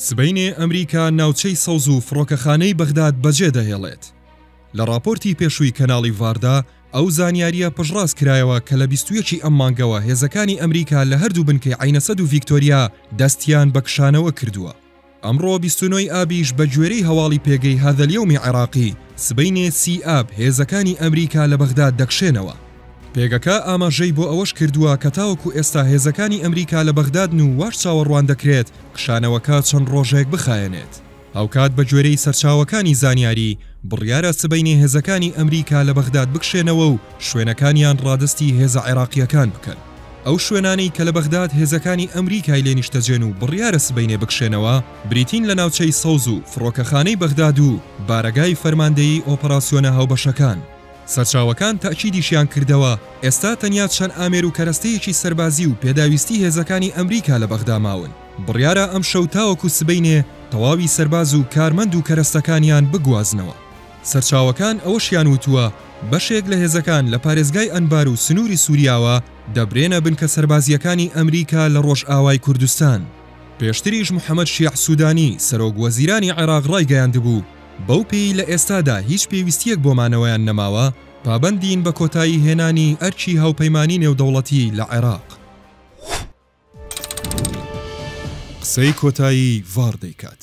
سبەینێ ئەمریکا ناوچەی سەوز و فڕۆکەخانەی بەغداد بەجێدەهێڵێت. لە ڕاپۆرتی پێشووی کەناڵی ڤاردا ئەو زانیارییە پشتڕاست کرایەوە کە لە 21 ی ئەم مانگەوە هێزەکانی ئەمریکا لە هەردوو بنکەی عەینەسەد و ڤیکتۆریا دەستیان بە کشانەوە کردووە. ئەمڕۆ 29 ی ئابیش بە گوێرەی هەواڵی پێگەی هذا اليوم ی عێراقی، سبەینێ سی ئاب هێزەکانی ئەمریکا لە بەغداد دەکشێنەوە. پێگەکە ئاماژەی بۆ ئەوەش کردووە کە تاوەکو ئێستا هێزەکانی ئەمریکا لە بەغدادن و واش چاوەڕوان دەکرێت کشانەوەکە چەند ڕۆژێک بخایەنێت. هاوکات بەگوێرەی سەرچاوەکانی زانیاری، بڕیارە سبەینێ هێزەکانی ئەمریکا لە بەغداد بکشێنەوە و شوێنەکانیان ڕادەستی هێزە عێراقییەکان بکەن. ئەو شوێنانەی کە لە بەغداد هێزەکانی ئەمریکای لێ نیشتەجێن و بڕیارە سبەینێ بکشێنەوە، بریتین لە ناوچەی سەوز و فڕۆکەخانەی بەغداد و بارەگای فەرماندەیی ئۆپەراسیۆنە هاوبەشەکان. سەرچاوەکان تەئکیدیشیان کردەوە، ئێستا تەنیا چەند ئامێر و کەرەستەیەکی سەربازی و پێداویستی هێزەکانی ئەمریکا لە بەغدا ماون، بڕیارە ئەمشەو تاوەکو سبەینێ تەواوی سەرباز و کارمەند و کەرەستەکانیان بگوازنەوە. سەرچاوەکان ئەوەشیان وتووە، بەشێک لە هێزەکان لە پارێزگای ئەنبار و سنووری سووریاوە دەبرێنە بنکە سەربازییەکانی ئەمریکا لە ڕۆژئاوای کوردستان. پێشتریش محەمەد شیاع سوودانی، سەرۆک وەزیرانی عێراق ڕایگەیاندبوو، بەو پێیەی لە ئێستادا هیچ پێویستییەک بۆ مانەوەیان نەماوە، پابەندین بە کۆتایی هێنانی ئەرکی هاوپەیمانی نێودەوڵەتی لە عێراق. قسەی کۆتایی ڤاڕ دەیکات.